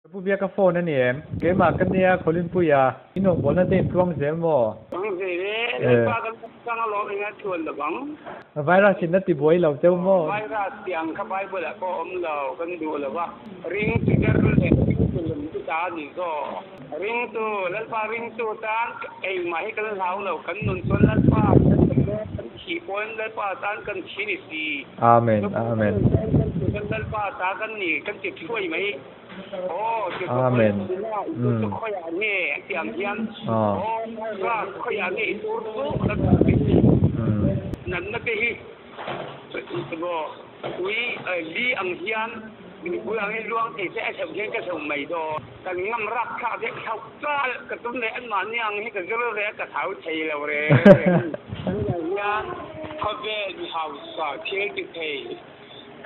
Ka pu biak a phone a ni em? Keimah ka nia Khawlinpuia, in rawngbawlna te in tluang zel maw? Tluang zel e, Lalpa kan chang alawm eng a tluan lo vang. Virus in a ti buai lo cheu maw? Virus tih ang kha Bible ah pawh a awm lo, kan duh lo va, ringtu der leh ringtu lem chu ta a ni zawk. Ringtu, Lalpa ringtu tan engmah hi kan hlau lo, kan nun chuan Lalpa kan pe e, kan thih pawhin Lalpa tan kan thi ni si. Amen, Amen. Lalpa ta kan ni, kan ti thuai mai. Amen.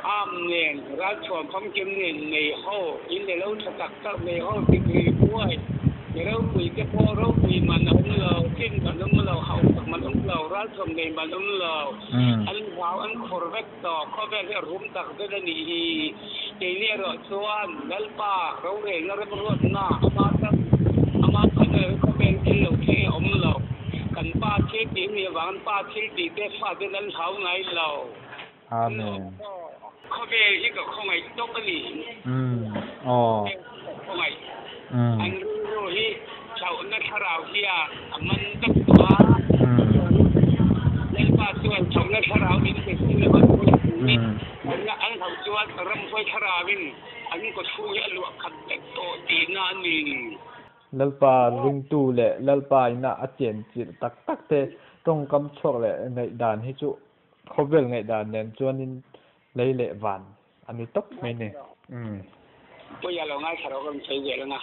Am nen, ralchhuan famkim nen nei ho, in le lo tha tak tak nei ho degree buai, mi ropui te pawh ropui man a awm lo, fin man awm lo, hausak man awm lo, ralchhuan nei man awm lo, an hlau an khur vek tawh, khawvel hi a rum tak zet a nih hi. Keini erawh chuan Lalpa rorelna remruatna ama tan ama phalna lo hi khawvel thil lo thleng a awm lo, kan pa thil tih a nih avangin pa thil tih te fate an hlau ngai lo. Amen. Khawvel hi ka khawngaih tawp a ni. Umm aw. Khawvel hi ka khawngaih. An rilru hi hlauhna thlarau hian a man vek tawh a. Lalpa chuan hlauhna thlarau min pe si lo a thu hi an hlauh chuan ramhuai thlarauin an kawchhung hi a luah khat vek tawh tihna a ni. Lalpa ringtu leh Lalpa ina a chenchilh tak tak te tawngkam chhuak leh ngaihdan hi chu Khawvel ngaihdan nen chuanin lei leh van a ni tawp mai ni. Umm. Puia lo ngaithla rawh ka rawn sawi zel ang a.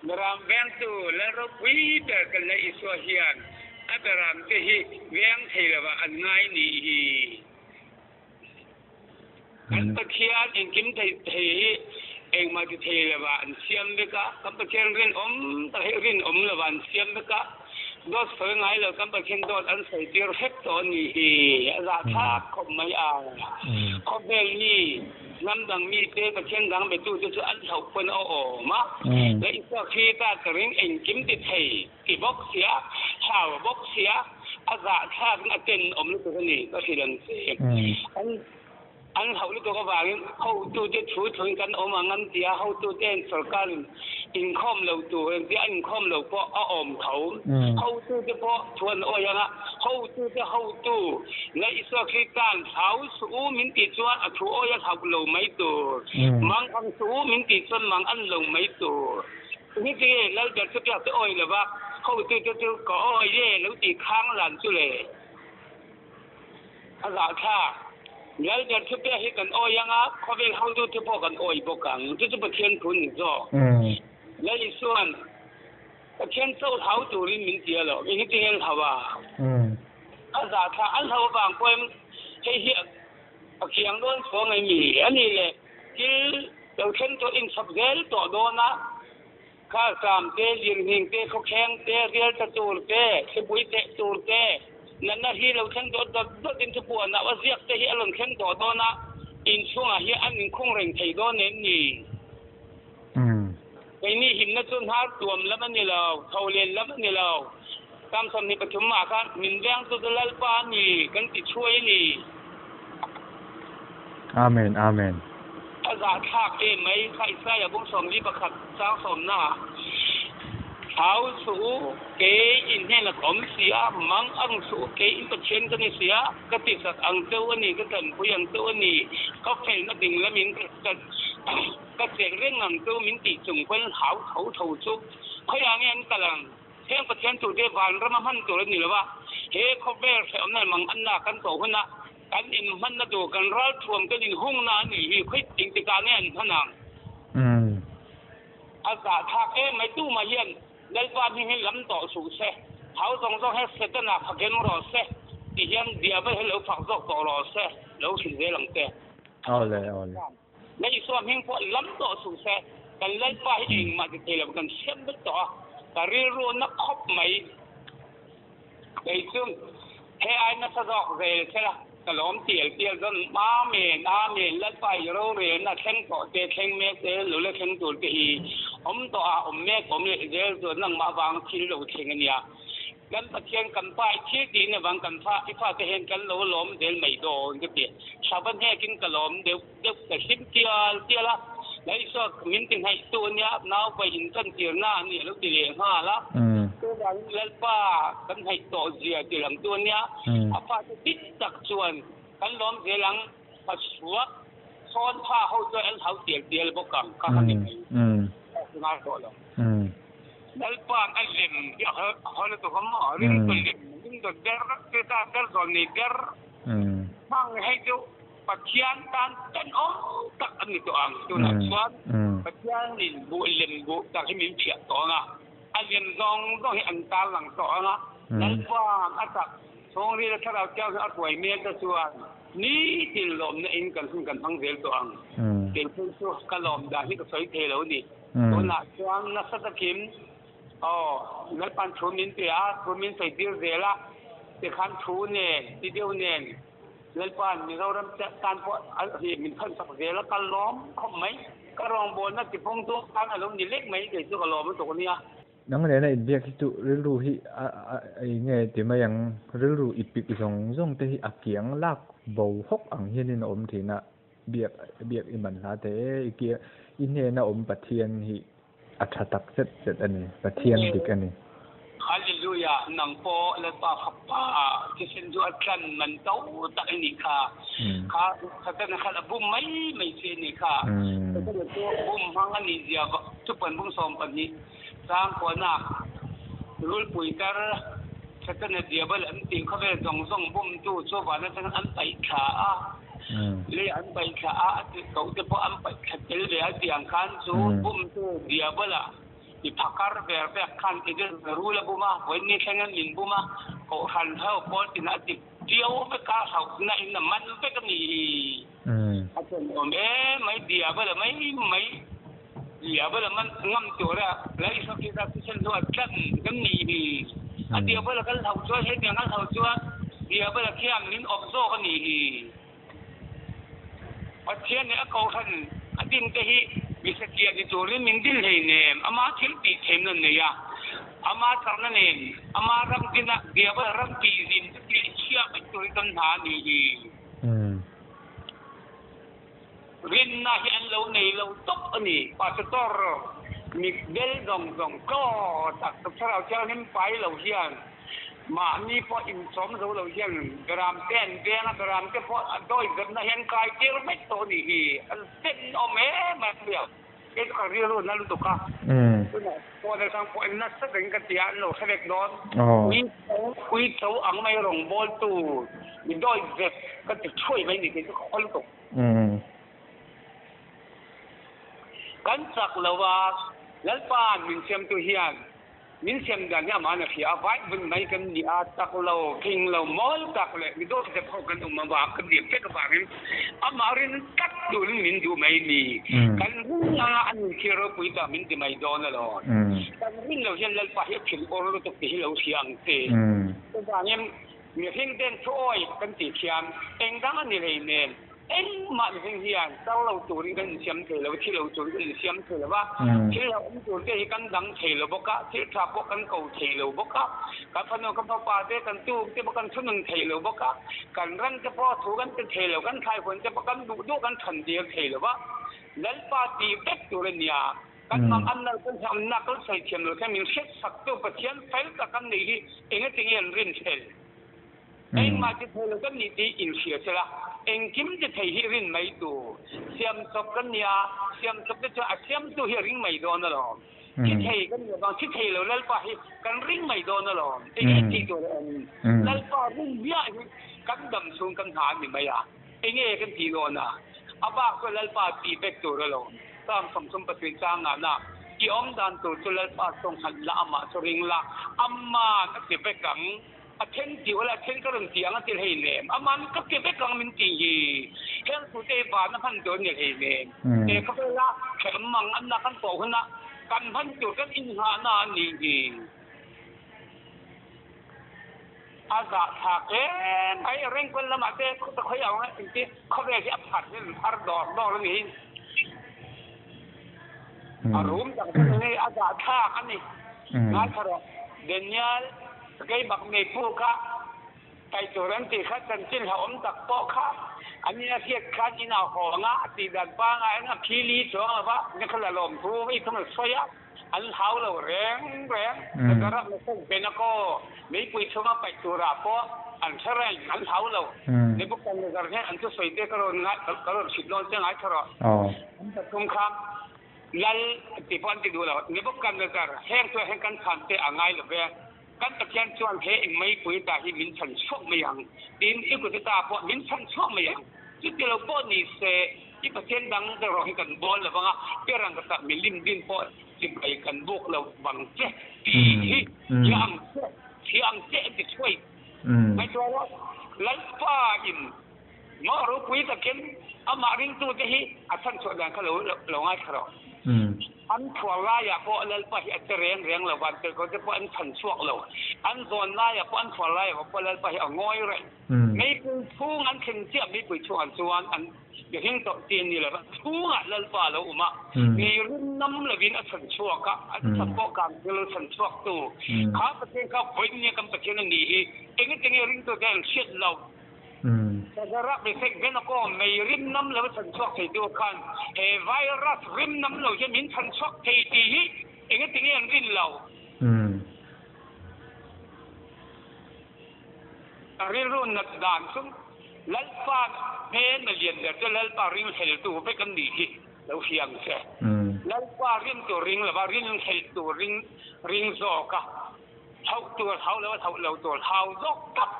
Beram vengtu Lalropui ber kan la Isua hian a beram te hi veng thei lovah an ngai nih hi. Kan Pathian engkim thei thei hi engmah ti thei lovah an siam vek a, kan Pathian rinawm tak hi rinawm lovah an siam vek a, dawt sawi ngai lo kan Pathian dawt an sawi tir hrep tawh a nih hi, a zahthlak khawp mai a. Khawvel mi, hnam dang mite Pathian dang betute chu an hlauh pawn a awm a, la Isua Krista ka ring engkim ti thei ti bawk sia, hlau bawk sia, a zahthlak in a tenawm lutuk a ni ka hrilh ang che. An An hauh lutuk avangin hotute thu thuin kan awm ang an ti a, hotute'n sorkarin inkhawm lo tur an ti a, inkhawm lo pawh a awm tho. Hotute pawh thu an awi ang a, hotute hotu Laihsua Krista'n hlau suh u min tih chuan a thu awi a hlauh lo mai tur, mang ang suh u min tih chuan mang an lo mai tur. Engtin nge Lalber chu biak te awi lova hotute chu ka awi e lo tih khang lan chu le? A zahthlak. Lalber thu pek hi kan awi ang a, khawvel hotu te pawh kan awi bawk ang. Chu chu Pathian thu ni zawk. Lal Isua'n Pathian chauh hlau turin min ti a lo. Eng hi tinge an hlau a? A zahthlak. An hlau avang pawhin hei hi a kiang dawn chuang em mi? A nih leh thil lo thleng tawh inchhawp zel tawh dawn a. Kharkam te, lirnghing te, khawkheng te, rial tla tur te, thlipui teh tur te, natna hi lo thleng dawt dawt dawt in thupuan ah a ziak te hi a rawn thleng tawh dawn a, inchhung ah hian an inkhung reng thei dawn em ni? Keini himna chu hnar tuam lam a ni lo, tho len lam a ni lo. Tam 23 ah khan min veng chu chu Lalpa a ni kan ti chhuai a ni. Amen Amen. A zahthlak em mai kha Isaiah bung 41 chang sawmna ah Thau suh u, kei in hnenah ka awm si a, mang ang suh u, kei in Pathian ka ni si a, ka tisak ang cheu a ni, ka tanpui ang cheu a ni, ka felna ding lamin ka ka chelh reng ang cheu min tih chung pawn hau tho tho chu khawiah nge an kal ang? Heng Pathian tute vanrama hman tur a ni lo a, he khawvel hrehawmna leh manganna kan tawh huna kan inhmanna tur kan ralthuam kan inhungna a nih hi khawi engtikah nge an hman ang? A zahthlak em mai tumah hian Lalpa hming hi lam tawh suh se, hau zawng zawng he Setana fakin rawh se ti hian Diabol hi lo fak zawk tawh rawh se, lo hrilh zel ang che. Awle awle. Na Isua hming pawh lam tawh suh se, kan Lalpa hi engmah ti thei lo kan hriat vek tawh a, ka rilru na khawp mai. Kei chu he ai nasa zawk zel se la. Ka lawm tial tial dawn. Amen Amen Lalpa i rorelna thleng tawh te thleng mek te lo la thleng tur te hi awm tawh a awm mek awm leh zel chuan nangmah vang thil lo thleng a nia. Kan Pathian kan pa i thil tihna vang kan fa i fate hian kan lo lawm zel mai dawn ka ti. Thla va hnekin ka lawm deuh deuh ka hlim tial tial a. Laisua min ti hnaih tu a nia naupai in kan tirna a ni a lo ti leh nghal a. Chuvangin Lalpa kan hnaih tawh zia ti lang tu a nia. A fate dik tak chuan kan lawm zel ang. A chhuak sawn pha ho chuan an hau tial tial bawk ang kha kha ni mai. Ka ngai tawh lo. Lalpa'n a lem hi a haw lutuk a maw? Ringtu lem, ringtu der, Krista der zawn nei der hmang hei chu Pathian tan tenawm tak a ni tawh ang. Tunah chuan Pathianin buh lem buh tak hi min phiah tawh ang a, a lem zawng zawng hi an tarlang tawh ang a, Lalpa'n a tak chhungril a thlarau thiang hi a hruai mek te chuan nitin lawmna in kan hun kan hmang zel tawh ang. Kei phei chu ka lawm dan hi ka sawi thei lo a ni. Tunah chuan nasa takin aw Lalpa'n thu min pe a, thu min sawi tir zel a, tikhan thu nen, ti deuh nen Lalpa'n Mizoram tan pawh hi min phan sak zel a, ka lawm khawp mai. Ka rawngbawlna tipawngtu khan a lo ni lek mai kei chu ka lawm lutuk a nia. Nang nena inbiak hi chu rilru hi a eng nge ti mai ang, rilru i pik zawng zawng te hi a kiang lak bo hawk ang hianin a awm thin a, biak biak i man hla thei e, i kiang i hnena awm Pathian hi a tha tak zet zet a ni, Pathian dik a ni. Hallelujah nang pawh Lalpa fapa thisen chu a tlan man to tak i nih kha. Kha Satana khan a bum mai mai che a nih kha. Satana chu bum hmang a nih zia thupuan bung 12 chang kuahnak rulpui tar Satana diabol an tih khawvel zawng zawng bumtu chu van atangin an paih thla a, lei an paih thla a, a tih koh te pawh an paih thla tel ve a tiang khan chu bumtu diabola I phakar ver vek khan ti deuh rul a bum a, vawiin thlengin min bum a, kohhran ho pawl tina a ti viau vek a, hlauhna in a man vek a ni hi. A tenawm em mai, bia bala mai mai, bia bala man ngam tura Laihrawk hi zat thisen hnu a tlan kan ni hi. A bia bala kan hlauh chuan hetiang kan hlauh chuan bia bala khian min awp zawk a ni hi. Pathian nih a kohhran a din te hi misatliah ni turin min din hlei nem. Ama thil tih theimna nei a, ama chakna nen, ama ram dina Bible ram tih zin te tih chhiah vek turin kan hna a nih hi. Rinna hi an lo nei lo tawp a ni. Pastor mitdel zawng zawng tlaw tak Thlarau Thianghlim pai lo hian Mahni pawh inchawm zo lo hian beram te an veng a, beram te pawh a dawi zawtna hian kai tir vek tawh a nih hi. An tenawm em a nia. Kei chu ka rilru na lutuk a, tunah pawh atang pawh en nasa takin ka ti a, an lo hre vek dawn. Ui tho ang mai rawngbawltu mi dawi zet ka ti thuai mai ni kei chu ka khaw lutuk. Kan chak lo a, Lalpa'n min siamtu hian Min siam dan hi amah na hria a, vai vun mai kan ni a, tak lo, thing lo, mawl tak leh mi dawt zep ho kan awm avang kan nih vek avangin amah rin tak turin min duh mai ni. Kan ring anga a nun thil ropui tak min ti mai dawn alawm. Kan rin lo hian Lalpa hi a thin awr lutuk tih hi lo hria ang che. Chuvangin mihring ten thuawi kan tih thiam engdang a ni hlei nen. Engmah mihring hian kar lo turin kan insiam thei lo, thi lo turin kan insiam thei lo va, thil hlauhawm tur te hi kan dang thei lo bawk a, thil tha pawh kan ko thei lo bawk a, kan fanu kan fapa te, kan tuk te pawh kan thunun thei lo bawk a, kan ran te pawh thu kan ti thei lo, kan thlaihuan te pawh kan duh duh kan than tir thei lo va, Lalpa tih vek tur a nia. Kan mang an nal kan hriamna kan sawi thiam lo khan min hriatsak tu Pathian fel tak an neih hi engatinge an rin fel? Engmah ti thei lo kan nih tih inhria se la, engkim ti thei hi rin mai tur. Siam chawp kan ni a, siam chawp te chuan a siamtu hi a ring mai dawn alawm. Thi thei kan nih avang thi thei lo Lalpa hi kan ring mai dawn alawm. Enge tih tur a awm? Lalpa ring viah hi kan dam chhung kan hna a ni mai a, enge kan tih dawn a? A bak chu Lalpa tih vek tur alawm. Psalm 37 chang ngahna, I awm dan tur chu Lalpa sawnghat la, amah chu ring la, aman a ti vek ang. A then tih ula a then ka rawn tih ang a ti hlei nem. Aman ka ke vek ang min tih hi. Heng thute hi van a hman tur a ni hlei nem. He khawvela hrem mang anna kan pawh huna kan hman tur kan inngahna a nih hi. A zahthlak em mai Rengkawn lamah te khawi ang engti khawvel hi a phar hi an phar dawr dawr a ni. A rum tak tak a ni, a zahthlak a ni. Ngaithla rawh, Daniel keimah ngei puk a paih tur an tih kha chanchin hlauhawm tak pawh kha an in a hriat khan in a haw ang a, a tih dan pangaiin a phili chuang lo va, nikha la lawm thu i thung a sawi a. An hlau lo reng reng. Ka ram a pen a kaw. Meipui chhunga paih turah pawh an hre reng, an hlau lo. Nebuchadnezzar hian an thusawi te ka rawn ngai, ka rawn hrilh dawn che ngai tha rawh. An pathum kha Lal tih pawh an ti duh lo. Nebuchadnezzar, heng chuan heng kan chhan te a ngai lo ve. Kan Pathian chuan he eng meipui ta hi min chhan chhuak mai ang. Tin, i kut ta pawh min chhan chhuak mai ang. Chuti lo pawh ni se, i Pathian dang te rawh hi kan bawl lo vang a, perang ka tak milim din pawh chibai kan buk lo vang che tih hi thia ang che, thia ang che an ti chhuai. Ngaihtuah rawh, Lalpa in maw ropui takin amah ringtute hi a chhan chhuah dan kha lo lo ngaithla rawh. An thuar laiah pawh Lalpa hi a che reng reng lo, vantirhkohte pawh an chhan chhuak lo. An zawn laiah pawh an thuar laiah pawh Lalpa hi a ngawi reng. Meipui chhung an thlen chiah meipui chhungah chuan an mihring tawh chi a ni lo va, chhungah Lalpa a lo awm a, mei rin nam lovin a chhan chhuak a, a chhan pawh kang thil lo chhan chhuak tu kha Pathian kha vawiin nia kan Pathian a nih hi engati nge ringtute an hriat loh? Sazarak Mesek Benako mei rim nam lo a chhan chhuak thei tu khan he virus rim nam lo hian min chhan chhuak thei tih hi engati nge an rin loh? A rilru nat dan chu Lalpa hmel a lian ber chu Lalpa ring hlel tu vek an nih hi lo hria ang che. Lalpa rin tur ring lova rin hlel tur ring ring zawk a, hauh tur hau lova hauh lo tur hau zawk tak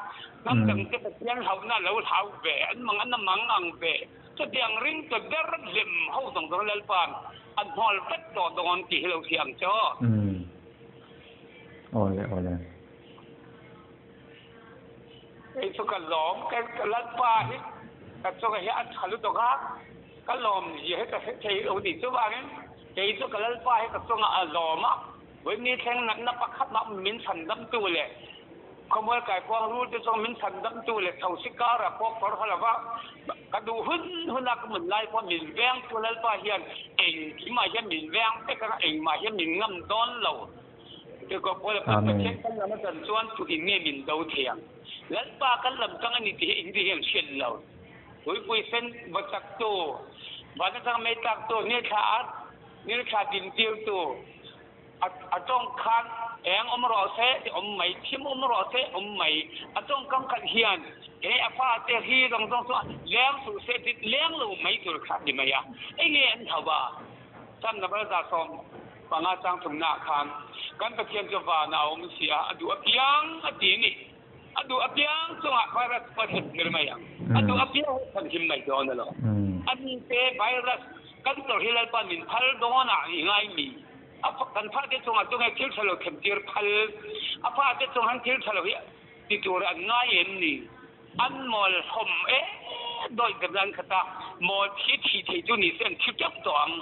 hnam dang te Pathian hlauhna lo hlau ve an mang an a mang ang ve. Chutiang ring ta ber lem ho zawng zawng Lalpa'n a hnawl vek tawh dawn tih hi lo hria ang che aw. Awle awle. Kei chu ka lawm, ka Lalpa hi ka chunga hi a tha lutuk a, ka lawm zia hi ka hre thei lo ni. Chuvangin kei chu ka Lalpa hi ka chunga a lawm a, vawiin thleng natna pakhat mah min chhan damtu leh khawmual kaikuang rul te chuan min chhan damtu leh thosi kara pawh kawr haw lova ka duh hun huna ka mun lai pawh min vengtu Lalpa hian engkimah hian min veng vek a, engmah hian min ngam dawn lo. Pathian kan lam atan chuan tu in nge min do thei ang? Lalpa kan lam tang a ni tih hi engti hian hriat lo. Tuipui sen va chak tu, van atang mei tlak tu, nil thla a nil thla din tir tu, a tawng khan eng awm rawh se ti awm mai, thim awm rawh se awm mai. A tawngkam khat hian he a fa te hi zawng zawng chu leng suh se ti leng lo mai tur kha a ni mai a. Enge an hauh a? Sam Nabal 15 chang thumnaah khan kan Pathian chu vanah a awm si a, a duh apiang a ti a ni. A duh apiang chungah virus pawh a thlen tir mai ang. A duh apiang hi a chhan him mai dawn alawm. A ni te virus kan tawrh hi Lalpa min phal dawnah i ngai mi? A kan fate chungah chu nge thil tha lo thlen tir phal? A fate chung han thil tha lo hi ti tur an ngai em ni? An mawl hlawm e dawih ka zan khat a, mawl thi thi thei chu ni se an thi teuh tawh ang.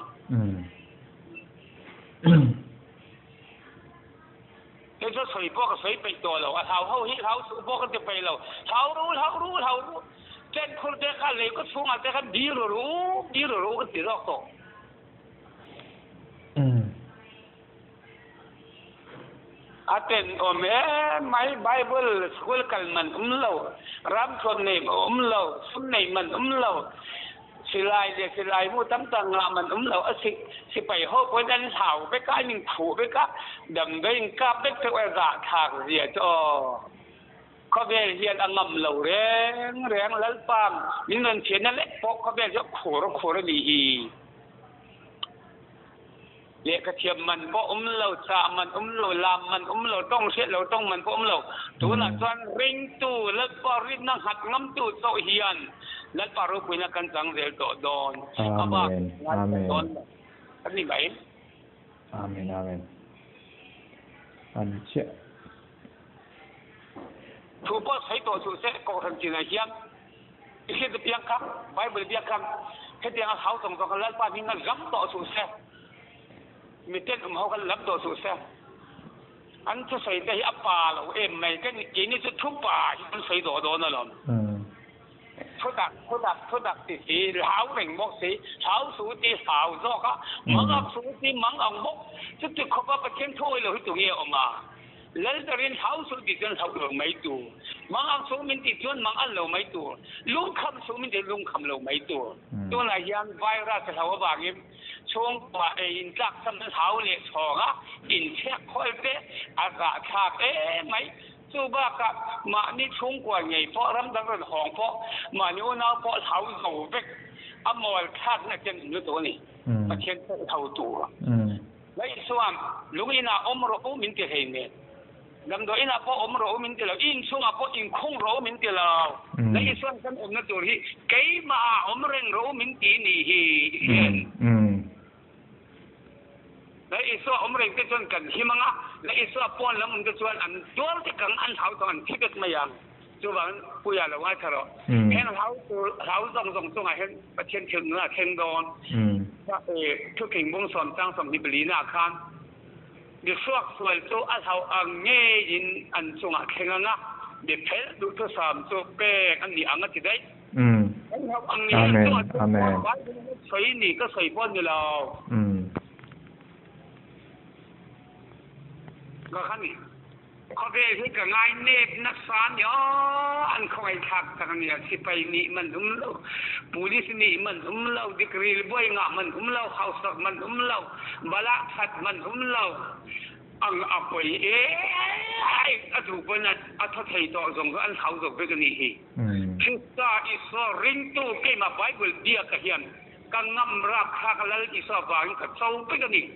Hei chu sawi pawh ka sawi peih tawh lo, a hlau ho hi hlau suh pawh ka ti peih lo, hlau ru hlau ru hlau ru, tent khur te kha lei kaw chhungah te khan bi ru ru bi ru ru ka ti zawk tawh. A tenawm em mai, Bible school kal man awm lo, ramthuam nei awm lo, sum nei man awm lo, silai leh silai mu tam tak ngah man awm lo, a sipai ho pawhin an hlau vek a, an inkhuh vek a, damdawi in kap vek theuh a zahthlak zia chu aw. Khawvel hian a ngam lo reng reng, Lalpa min rawn thianna lek pawh khawvel chu a khur a khur a nih hi. Lehkha thiam man pawh awm lo, chah man awm lo, lam man awm lo, tawng hriat lo tawng man pawh awm lo. Tunah chuan ringtu, Lalpa rinna nghat ngamtu chauh hian Lalpa ropuina kan chang zel tawh dawn. A bak ngai tawh dawn lo. A ni mai. Amen, Amen. A ni chiah. Thu pawh sawi tawh suh se, Kohhran chinah hian I hriat apiang kha Bible biak khan hetiang a hau zawng zawng kha Lalpa hming a lam tawh suh se. Miten awm ho khan lam tawh suh se. An thusawi te hi a pa lo em mai ka ni, keini chu thu pa hi kan sawi dawh dawn alawm. Thutak, thutak, thutak ti si, hlau reng bawk si, hlau su ti hlau zawk a, mang ang su ti mang ang bawk. Chuti khawpa Pathian thu awih lo hi tunge a awm a? Lal tarin hlau su ti chuan hlauh lo mai tur, mang ang su min ti chuan mang an lo mai tur, lungkham su min ti lungkham lo mai tur. Tunah hian virus a hlau avangin Chhungkua ei in tlak cham hlau leh chhawng a inchhek khawl te a zahthlak em mai. Chu bakah mahni chhungkua ngei pawh ramdang rawn hawng pawh mahni unau pawh hlau zo vek a mawl thlakna ten awm lutuk a ni. Pathian pawh hlau tur. Ngaihsuam, lung inah awm rawh u min ti hlei nen. Damdawi inah pawh awm rawh u min ti lo, i inchhungah pawh inkhung rawh u min ti lo. Ngaihsuam kan awmna tur hi keimah ah awm reng rawh u min ti ni hi i hriat. Ngaihsuam awm reng te chuan kan him ang a, ngaihsuam pawn lam awm te chuan an tuar te kang an hlau tawng an thi vek mai ang. Chuvangin Puia lo ngaithla rawh. Heng hlau tur hlau zawng zawng chungah hian Pathian thil nunah a thleng dawn. Thuthleng bung sawm chang 24 naah khan mi hruak sual chu a hlau ang ngeiin an chungah thleng ang a, mi phelh duhthusam chu pek an ni ang a ti daih. An hlau ang ngei an chungah thleng dawn. Bible in a sawi ni ka sawi pawh a ni lo. Ka kha ni. Khawvel hi ka ngai nep nasa a nia, an khawngaihthlak tak a nia. Sipai nih man um lo, police nih man um lo, degree buai ngah man um lo, hausak man um lo, balah that man um lo. Ang a poi e ai a tu pawn a tha thei tawh zawng chu an hlau zawk vek a nih hi. Krista Isua ringtu keimah Bible biak ah hian ka ngam rapthlak Lal Isua vangin ka cho vek a ni.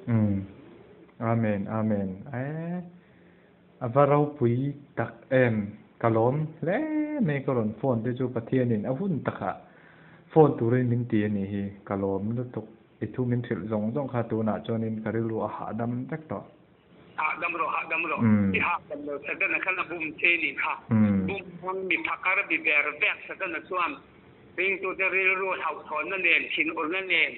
Amen. Amen Amen eh a va ropui tak em ka lawm hle mai ka rawn phone te chu Pathian in a hun takah phone turin min ti a nih hi ka lawm lutuk i thu min hrilh zawng zawng kha tunah chuanin ka rilru a hahdam vek tawh. Hahdam rawh, hahdam rawh. I hahdam lo Satana khan a bum che nih kha. Bum hmang mi phakar mi ber vek Satana chuan ringtute rilru hlauhthawnna nen, thinurna nen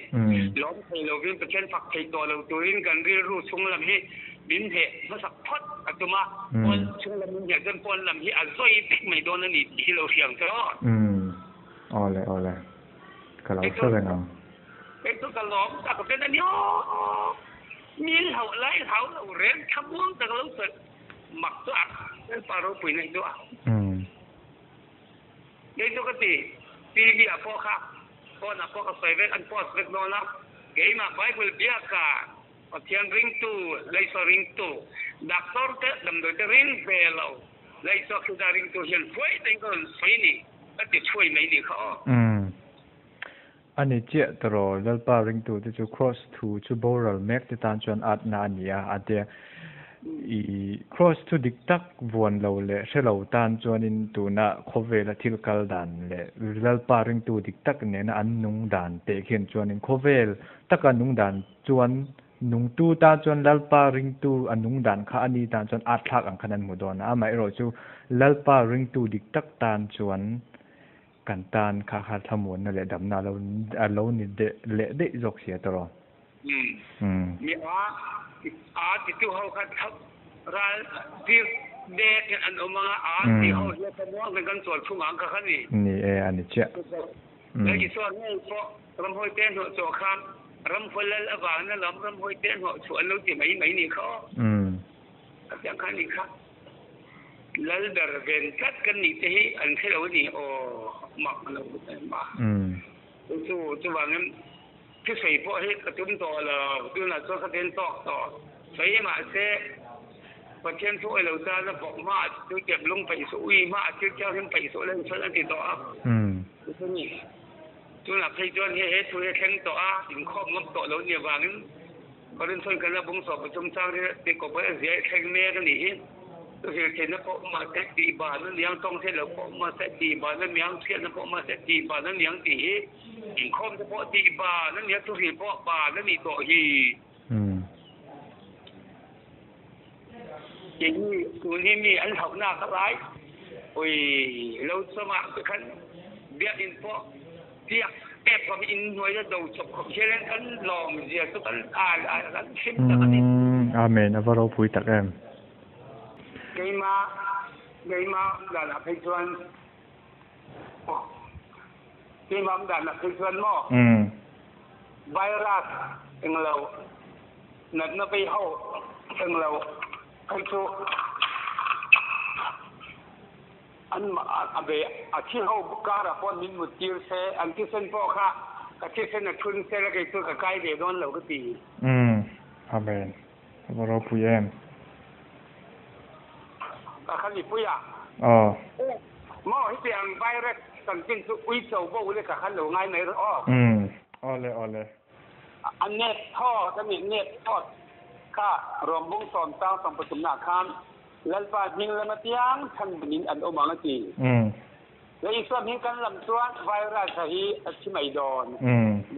lawm thei lovin Pathian fak thei tawh lo turin kan rilru chhung lam hi min hneh hmasak phawt a tum a, pawn chhung lam min hneh chuan pawn lam hi a zawi vek mai dawn a ni tih hi lo hriam che aw. Awle, awle. Ka lo hre reng ang. Kei chu ka lawm tak ven a ni aw. Mi hlauh lai hlau lo reng thlamuang tak lo sawi mak chu a Lalpa ropui na hi chu a. Kei chu ka ti TV ah pawh kha phone ah pawh ka sawi vek an post vek dawn a keimah Bible biaka Pathian ringtu Laisua ringtu doctor te damdawi te ring ve lo Laisua Krista ringtu hian huai takin ka rawn sawi ni ka ti chhuai mai ni kha aw. A ni chiah tawh Lalpa ringtute chu Kraws thu chu boral mek te tan chuan atna a ni a, a tia. I Kraws thu dik tak vuan lo leh hre lo tan chuanin tuna khawvela thil kal dan leh Lalpa ringtu dik tak nena an nung dan teh khian chuanin khawvel taka nung dan chuan nungtu tan chuan Lalpa ringtu a nung dan kha a ni tan chuan at thlak ang khan an hmu dawn a, amaherawhchu Lalpa ringtu dik tak tan chuan Kan tan kha kha thlamuanna leh damna a lo a lo ni deh leh daih zawk sia tawh. Umm. Mi a a titu ho kha thap ral tir dek hian an awm ang a, a ti ho hian thlamuang ten kan chawl thung ang kha kha ni. Ni e, a ni chiah. Leh Isua ngei pawh ramhawi te hnawh chawh khan ramhawi lal avangin alawm ramhawi te hnawh chhuah an lo ti mai mai ni kha aw. A piang kha a nih kha. Lal ber ven tlat kan nih te hi an hre lo a ni aw mak a lo em a. Chu chuvangin thusawi pawh hi ka tum tawh lo, tunah chuan ka den tawk tawh. Sawi mahse Pathian thu awih lo tan a bawk hma ah chu tep lung paih suh, ui hma ah thil thianghlim paih suh la inchhawn a ti tawh a. Tunah phei chuan he he thu hi a thleng tawh a, inkhawm ngam tawh lo nia vangin Korinthon kan la bung sawh pathum chang hi ti kawp a zia i thleng mek a nih hi. Chu hrilhtheihna pawh mahse tih ban a niang, tawng theih loh pawh mahse tih ban a niang, chhiatna pawh mahse tih ban a niang tih hi inkhawm te pawh tih ban a nia, thuhril pawh ban a nih tawh hi. Kei hi tun hi mi an hlauhnak a lai. Ui lo chawmah te khan biakinn pawh tiak ep khawp in hnuai a do chawp khawp hian in kan lawm zia chu kan kan hlim tak a ni. Amen a va ropui tak em. Keima keima awm danah phei chuan keima awm danah phei chuan maw virus englo natna vei ho englo phei chu an a ve a thi ho karah pawh min mut tir se an thisen pawh kha ka thisen a thun se la kei chu ka kai ve dawn lo ka ti. Umm Amen a va ropui em. Ka kha mipui a. Aw. Maw hetiang virus chanchin chu uicho bo le ka khan lo ngai mai rawh aw. Umm awle awle. A net thawt a nih net thawt kha Rawmbung sawmtang sawmpathumnaah khan Lalpa hming lama piang chhan bunin an awm ang a ti. Le Isua hming kan lam chuan virus a hi a thi mai dawn.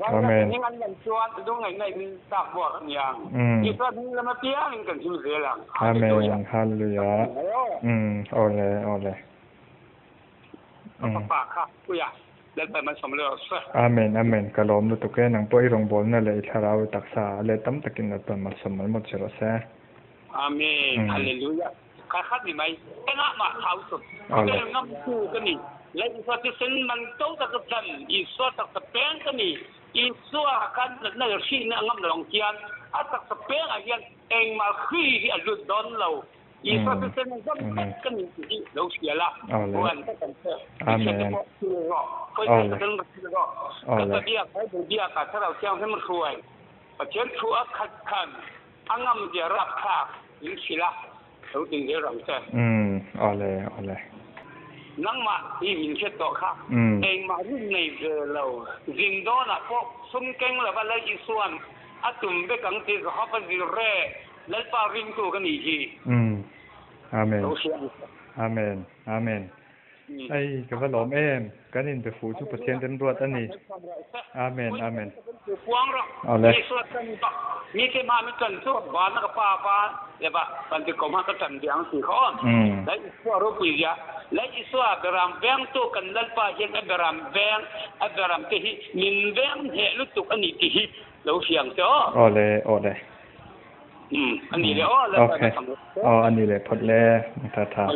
Virus a hming an lam chuan lungngaih ngaih in tak buak a ni ang. Isua hming lama piangin kan him zel ang. Hallelujah. Amen. Hallelujah. Awle awle. Ka fapa kha puia Lalpa man sawm leh rawh se. Amen Amen ka lawm lutuk e nang pawh i rawngbawlna leh i thlarau i taksa a let tam takin Lalpa malsawm mal mawt che rawh se. Amen Hallelujah ka khat ni mai engah mah thau suh khawvel ngam tu ka ni Lal Isua thisen man to tak ka chan Isua taksa peng ka ni Isua khan natna leh hrihna a ngam lo ang hian a taksa pengah hian engmah hri hi a lut dawn lo Isua thisen a zam vek ka ni tih hi lo hria la, huan ka kan che. I hriat te pawh thil rawh, khawi tlai ka dang thil rawh. Ka ka biak, Bible biak ah Thlarau Thianghlim hruai, Pathian thu a khat khan a ngam zia rapthlak min hrilh a, lo tin zel rang che. Umm, awle, awle. Nangmah hi min hriat tawh kha, engmah rin nei ve lo, zin dawnah pawh sum keng lova Lal Isua'n a tum vek ang tih Jehovah Jireh Lalpa ringtu ka nih hi. Umm. Amen. Lo hria ang che. Amen. Amen. Ei, ka va lawm em. Kan inbe fuh chu Pathian remruat a ni. Amen. Amen. Awle. Umm. Awle, awle. Umm, a ni leh aw, Lalpa na tham. Aw, a ni leh phawt le, tha tha.